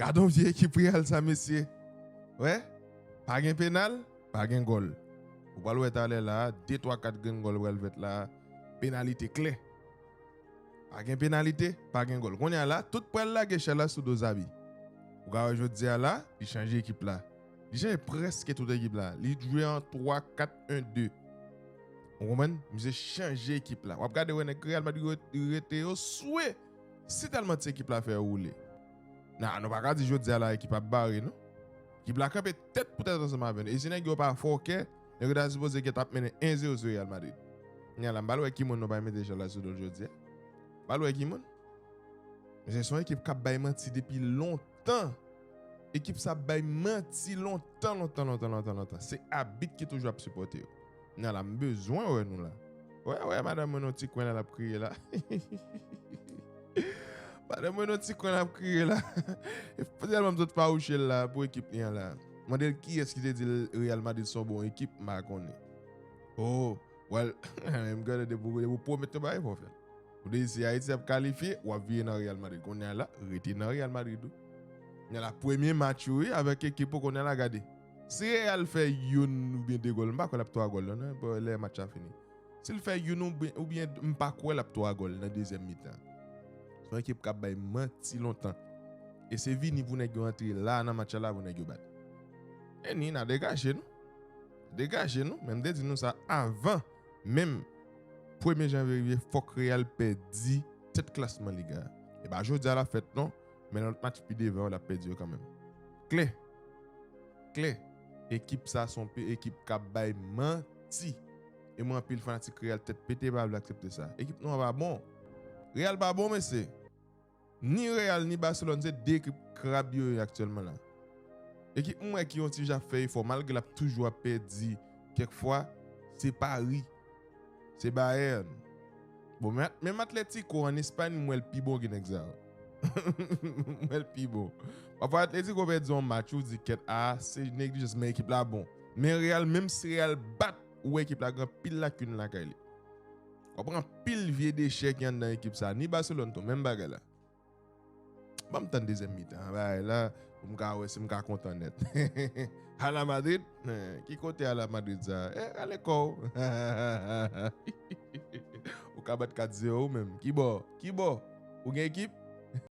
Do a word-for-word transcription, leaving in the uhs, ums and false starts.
Gade yon vye ekip Real sa, mesye. Wè, pa gen penal, pa gen gòl. Ou pral wè talè la, de twa kat grenn gòl pral fèt la, penalite klè. Pa gen penalite, pa gen gòl. Kounye a la, tout pral lage chal la sou do Xavi. Ou ka wè jodi a la, li chanje ekip la. Li chanje prèske tout ekip la. Li jwe an twa kat en de. Ou konprann? Misye chanje ekip la. W ap gade wè nèg Real Madrid yo rete yo swe. Si tèlman ti ekip la fè woule. Nan, nou pa ka di jodi a la ekip ap bare, non. Ekip la kanpe tèt pou tèt ansanm avè nou. E si nèg yo pa fòkè, nèg yo ta sipoze gen t ap mennen en zewo sou Real Madrid. Kounye a la, m pral wè ki moun nou pral mete chal la sou do l jodi a. M pral wè ki moun. Men se yon ekip k ap bay manti depi lontan. Ekip sa ap bay manti lontan, lontan, lontan, lontan, lontan. Se abit ki toujou ap sipòte yo. Nan la, m bezwen wè nou la. Wè, wè, madanm mwen nan ti kwen la, l ap kriye la. Madanm mwen nan ti kwen la, l ap kriye la. E tèlman m sot fawouche l la pou ekip li an la. Mande l kiyès ki te di l Real Madrid se yon bon ekip, m pa konnen. Oh, well, m gade depi w, depi w pwomèt yon bagay, fò w fè l. Ou te di si Ayiti ap kalifye, w ap vire nan Real Madrid. Kounye a la, rete nan Real Madrid ou. Kounye a la, premye match ou, wi, avèk ekip ou, kounye a la, gade. Si Real fè youn oubyen de gòl, m pa kwè l ap twa gòl, non, non, pou lè match la fini. Si l fè youn oubyen, oubyen m pa kwè l ap twa gòl nan dezyèm mitan. Se yon ekip k ap bay manti lontan. E se vini pou nèg yo antre la nan match la pou nèg yo bat. E ni, n a degaje nou. Degaje nou, men m te di nou sa avan menm premye janvye rive, fòk Real pèdi tèt klasman Liga a. E pa jodi a l ap fèt non, men nan lòt match pi devan yo l ap pèdi yo kanmenm. Klè. Klè. Ekip sa se yon pe-, ekip k ap bay manti. E mwen anpil fanatik Real tèt pete pa vle aksepte sa. Ekip nou an pa bon. Real pa bon, mesye. Ni Real ni Barcelone se de ekip krab yo ye aktyèlman la. Ekip m wè ki yon ti jan ap fè efò malgre l ap toujou ap pèdi kèk fwa, se Paris, se Bayern. Bon, men, menm Atletico ann Espay, m wè l pi bon ke nèg sa yo. M wè l pi bon. Pafwa Atletico pèdi yon match, ou di kèt, a, se neglijans, men ekip la bon. Men Real, menm si Real bat, ou wè ekip la gen anpil lakin lakay li. W ap pran anpil vye dechè ki anndan ekip sa. Ni Barcelone tou, menm bagay la. Ban m tann dezyèm mitan an, bagay la, pou m ka wè si m ka kontan nèt. Ala Madrid? Eh, ki kote Ala Madrid sa? Eh, rale kò w. Ou ka bat kat zewo ou menm. Ki bò? Ki bò? Ou gen ekip?